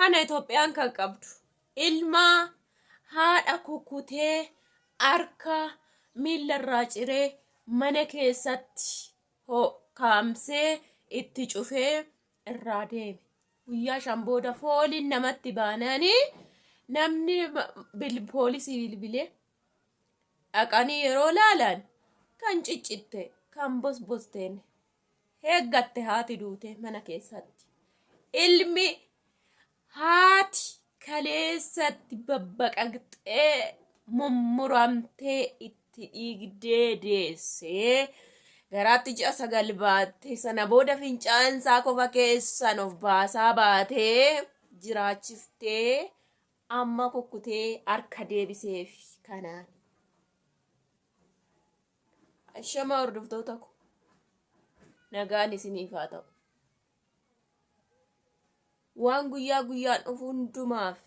Kana Itoophiyaan kan qabdu ilma haadha kukkutee harka miillarraa ciree mana keessatti kaamsee itti cufee irraa deeme. Guyyaa 5 booda fooliin namatti baananii namni poolisii bilbilee dhaqanii yeroo laalan kan ciccitte kan bosbosteen heeggatte haati duute mana keessatti. Ilmi haati kaleessatti babbaqaqxee mummuramtee itti dhiigdee deessee garaatti ji'a 9 baatte sana booda fincaansaa kofa keessan of baasaa baatee jiraachiftee amma kukkutee harka deebiseef kanaan. Ashamaa hordoftoota ko nagaan isiniif haa ta'u. Waan guyyaa guyyaan dhufu hundumaaf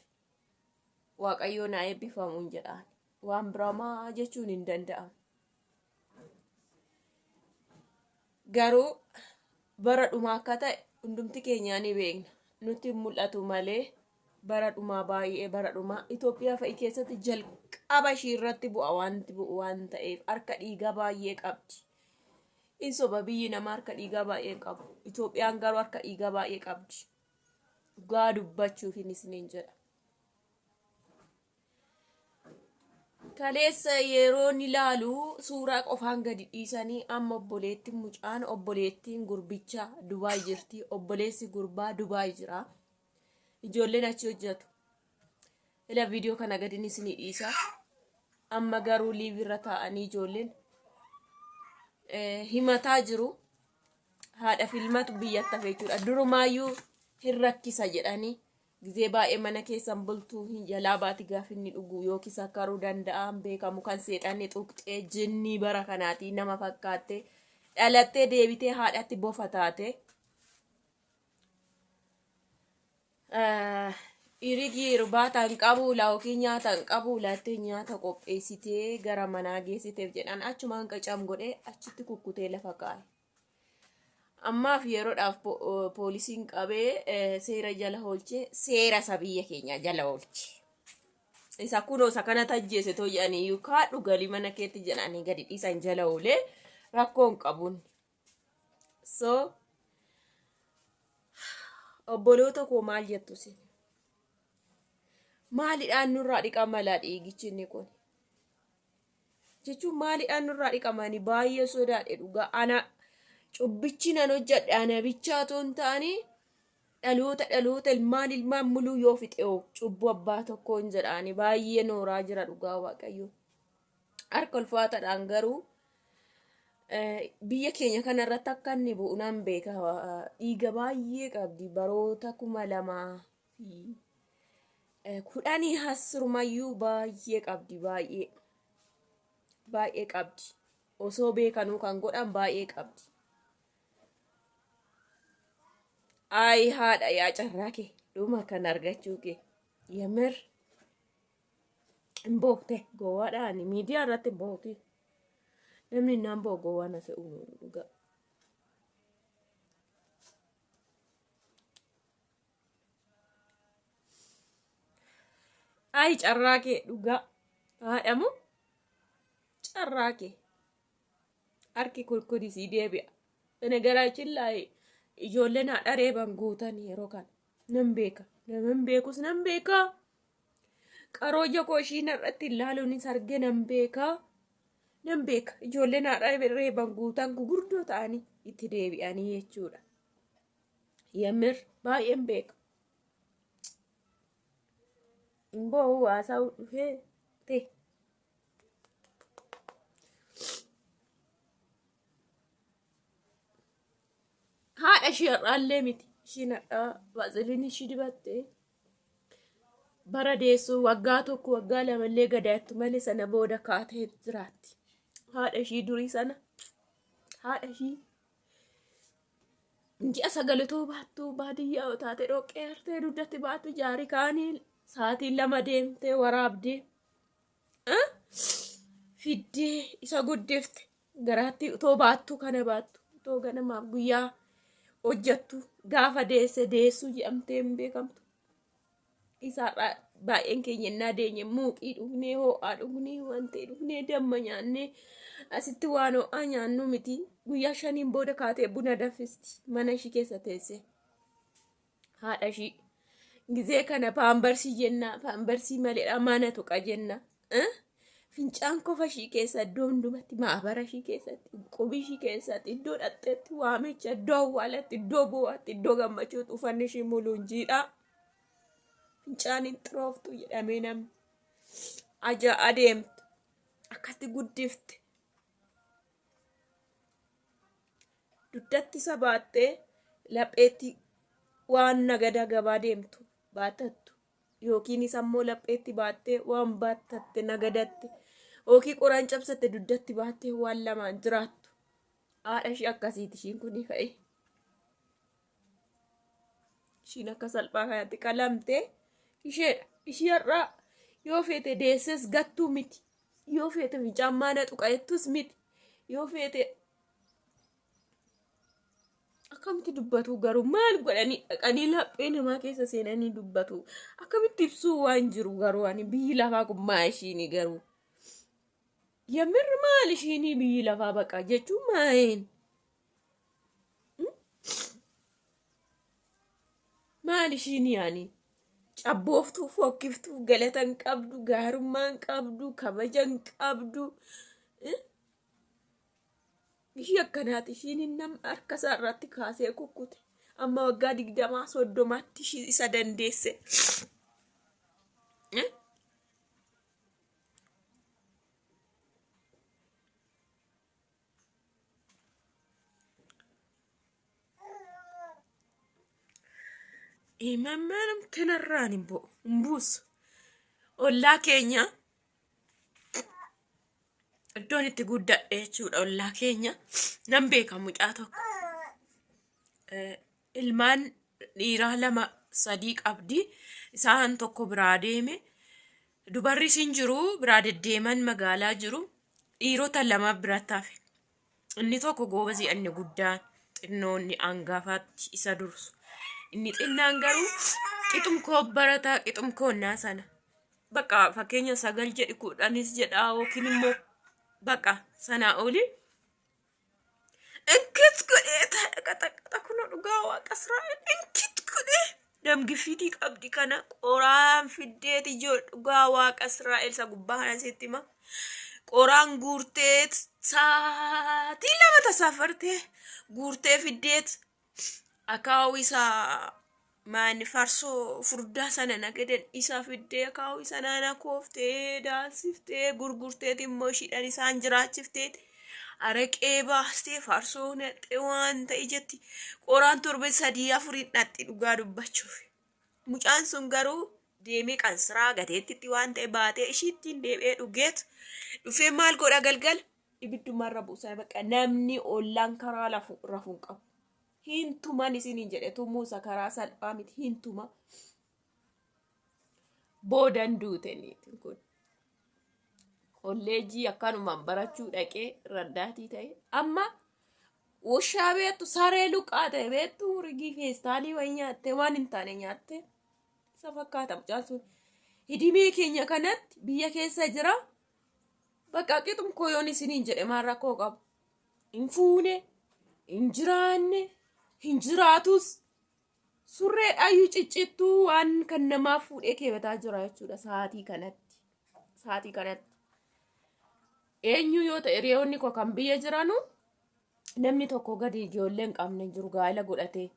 Waaqayyoon haa eebbifamuun jedhaan. Waan biramaa jechuun hin danda'amu. Garuu bara dhumaa akka ta'e hundumti keenyaa ni beekna. Nutti hin mul'atu malee bara dhumaa baay'ee bara dhumaa Itoophiyaa fa'i keessatti jalqaba ishii irratti bu'a wanti bu'u waan ta'eef harka dhiigaa baay'ee qabdi. In soba biyyi namaa harka dhiigaa baay'ee hin qabu. Itoophiyaan garuu harka dhiigaa baay'ee qabdi. Dhugaa dubbachuufin isiniin jedha. Kaleessa yeroon ilaalu suuraa qofaan gadi dhiisanii amma obboleettiin mucaan obboleettiin gurbicha Dubaay jirti. Obboleessi gurbaa Dubaay jira. Ijoolleen achi hojjetu. Ila viidiyoo kana gadin isinii dhiisa. Amma garuu liiv irra taa'anii ijoolleen himataa jiru. Haadha filmatu biyyatti hafe jechuudha. Durumaayyuu hin rakkisa jedhanii gizee baay'ee mana keessan bultuu hin jalaa baati gaafa inni dhugu yookiis akkaruu danda'an beekamu kan seexanni tuqxee jinnii bara kanaatii nama fakkaattee dhalattee deebitee haadhatti bofa taate. Irigii irbaata hin qabu laa yookiin nyaata hin qabu laattee nyaata qopheessitee gara manaa geessiteef jedhaan achumaan qacam godhee achitti kukkutee lafa kaa'e. Ammaaf yeroodhaaf poolisiin qabee seera jala oolchee seera isa biyya keenyaa jala oolche. Isa kunoo isa kana tajjeese too jedhanii iyyuu kaadhu galii mana keetti jedhanii gadi dhiisan jala oolee rakkoo hin qabuun. So obboloota koo maal jettu isin? Maalidhaan nurraa dhiqama laa dhiigichi inni kun? Jechuun maalidhaan nurraa dhiqamani baay'ee sodaadhe dhugaa ana cubbichi nan hojjedhe ana bichaa otoo hin taane dhaloota dhaloota ilmaan ilmaan muluu yoo fixe'oo cubbuu abbaa tokkoon jedhaani baay'ee nooraa jira dhugaa waaqayyo. Harka ulfaataadhaan garuu biyya keenya kanarratti akka inni bu'u nan beeka. Dhiiga baay'ee qabdi baroota 2010 hasirumayyuu baay'ee qabdi baay'ee baay'ee qabdi. Osoo beekanuu kan godhan baay'ee qabdi. Ayi haadha yaa carraa kee dhuma kan argachuu kee yamir. Hin bookte gowwaadha ani miidiyaa irratti hin bookti. Namni naan boo gowwaa na se'uu hin oolu dhugaa. Ayi carraa kee dhugaa haadha moo carraa kee harki kurkuri sii deebi'a. Benegaraachiin laayee ijoolleen haadha reeban guutan yeroo kana nan beeka naman beekus nan beeka. Qaroo ija koo ishiin irratti ilaaluunis arge nan beeka. Nan beeka. Ijoolleen haadha reeban guutan gugurdoo ta'anii itti deebi'anii jechuudha. Yamir baay'een beeka. Hin boo'u haasa'uu dhufee ta'e. Haadha ishii har'aallee miti. Ishiin har'aa vaaziliinii ishii dibattee bara deessuu waggaa tokko waggaa lamallee gadaattu malee sana booda kaatee jiraatti. Haadha ishii durii sana haadha ishii ji'a sagalitoo baattuu baadiyyaa yoo taate dhoqqee hartee dugdatti baattu jaari kaanii sa'aatii 2 deemtee waraabdee fiddee isa guddifte garaatti utoo baattuu kana baattu utoo ganamaaf guyyaa hojjattu gaafa deesse deessuu jedhamtee hin beekamtu. Isaarraa baay'een keenya innaa deenye muuqii dhugnee ho'aa dhugnee waan ta'e dhugnee damma nyaannee asitti waan ho'aa nyaannu miti. Guyyaa shaniin booda kaatee buna danfisti mana ishii keessa teessee. Haadha ishii gizee kana paambarsii jenna paambarsii maleedha mana tuqa jenna. Fincaan kofa ishii keessa iddoo hundumatti maabara ishii keessatti qubii ishii keessatti iddoo dhaqxeetti waamicha iddoo awwaalatti iddoo boo'aatti iddoo gammachuutti uffanni ishii muluun jiidhaa. Fincaan hin xirooftu jedhamee namni aja adeemtu akkatti guddifte. Dugdatti isa baattee lapheetti waan nagada gabaa deemtu baattattu yookiin isa immoo lapheetti baattee waan baattatte nagadatte yookiin qoraan cabsatte dugdatti baattee waan lamaan jiraattu. Haadha ishii akkasiiti ishiin kun ka'e. Ishiin akka salphaa kanatti qalamtee isheedha. Ishii har'aa yoo feete deesses gattuu miti. Yoo feete fincaan maana tuqa jettus miti. Yoo feete akkamitti dubbatu garuu maal godhanii dhaqanii laphee namaa keessa seenanii dubbatu. Akkamitti ibsuu waan jiru garuu ani biyyi lafaa kun maa ishiini garuu. Yamirri maal ishiinii biyyi lafaa baqa jechuun maa'een. Maal ishiin yaani cabbooftuu fokkiftuu galata hin qabdu gaarummaa hin qabdu kabaja hin qabdu. Ishii akkanaati ishiin nam harka isaa irratti kaasee kukkute amma waggaa 20 30tti ishii isa dandeesse. Imammaan narraan hin bu'u hin buusu. Ollaa keenya iddoon itti guddadhe jechuudha ollaa keenya nan beeka mucaa tokko. Ilmaan dhiiraa lama sadii qabdi. Isaan tokko biraa deeme. Dubarri isin jiru biraa deddeeman magaalaa jiru. Dhiirota lama biratti hafe. Inni tokko goobazii inni guddaan xinnoonni hangafaatti isa dursu. Inni xinnaan garuu qixum koo barataa qixum koonnaa sana. Bakka fakkeenya 9 jedhi 10s jedhaa yookiin immoo bakka sanaa oli. Inkit godhee qaxaqaxa kun dhugaa waaqa Israa'el inkit godhee damgifiitii qabdi kana qoraan fiddeeti ijoo dhugaa waaqa Israa'el isa gubbaa kana sitti hima. Qoraan guurtee saatii 2 tasaafartee guurtee fiddeet akaawuu isaa maanni farsoo furdaa sana nagadan isa fiddee akaawuu isa naana kooftee daalsiftee gurgurteet immoo ishiidhaan isaan jiraachifteet araqee baastee farsoo naqxee waan ta'e jetti qoraan torbe sadii afuriin dhaqxi dhugaa dubbachuuf. Mucaan sun garuu deemee qansiraa gateettitti waan ta'e baatee ishiittiin deebi'ee dhugeet dhufee maal godha galgala ibiddumarra buusa bakka namni ollaan karaa lafu rafuu hin qabu. Hin tuman isiniin jedhe tumuusa karaa salphaa miti hin tuma. Boodan duute niitiin kun. Kolleejjii akkanumaan barachuu dhaqee raddaatii ta'e amma wushaa beektu saree luqaa ta'e beektu rigii feestaalii wayii nyaattee waan hin taane nyaattee isa fakkaata mucaan sun. Hidimee keenya kanatti biyya keessa jira. Bakka qixum koo yoon isiniin jedhe maal rakkoo qabu. Hin fuune, hin jiraanne, hin jiraatus. Surreedhaayyuu ciccittuu waan kan namaa fuudhee keewwataa jira jechuudha sa'aatii kanatti. Sa'aatii kanatti. Eenyu yoo ta'e hiriyoonni koo kan biyya jiranu namni tokko gadi ijoollee hin qabne jiru gaa'ela godhatee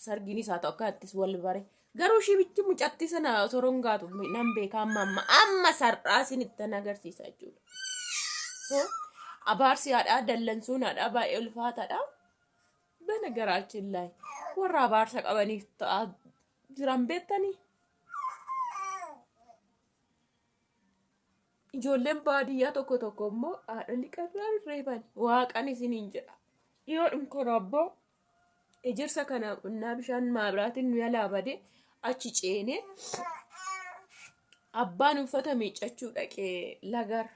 sargiin isaa ta'u akka ittis wal bare. Garuu shibichi mucattii sana sorongaatu nan beeka amma amma amma sar'aa isinittan agarsiisa jechuudha. So abaarsi haadhaa dallansuun haadhaa baay'ee ulfaataadha. Banagaraaችን ላይ warra abaarsa qabaniif ta'aa jiran beektanii. Ijoolleen baadiyyaa tokko tokko immoo haadholii qarraan reeban waaqan isiniin jedha. Yoo dhumkoon abboo ejersa kana qonnaa bishaan maabiraatiin nu yalaa bade achi ceenee abbaan uffata miiccachuu dhaqee lagar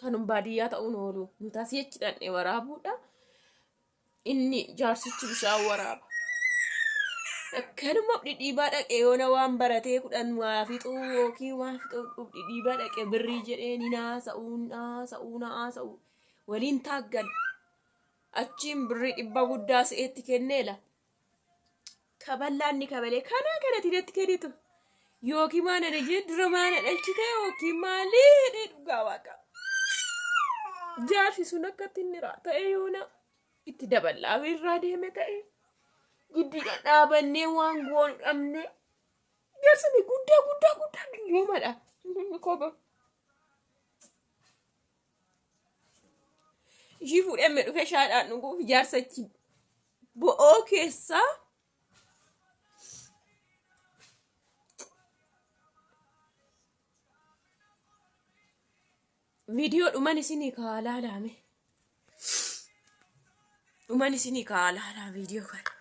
kanum baadiyyaa ta'uun oolu nuti asii achi dhaqnee waraabuudha. Inni jaarsichi bishaan waraaba. Akkanuma dhidhiibaa dhaqe yoona waan baratee kudhan waa fixuu yookiin waa fixuu dhidhiibaa dhaqe birrii jedhee ni naasa'uu naasa'uu naasa'uu waliin taaggan. Achiin birrii dhibba guddaa si'eetti kenneela. Kaballaan ni kabalee kanaa kanatti natti kennitu. Yookiin maana dhajee dura maana dhalchite yookiin maalii jedhee dhugaa waaqa. Jaarsi sun akkatti inni ta'e yoona itti daballaa irraa deeme ta'e. Gidduudha dhaabannee waan goonu dhabne. Jaarsi guddaa guddaa guddaa dulloomadha. Koba. Ishii fuudhee amma dhufe shaadhaan dhuguuf jaarsachi bo'oo keessaa viidiyoo dhuman isinii kaa laalaame. Dhuman isinii kaa laalaa viidiyoo kana.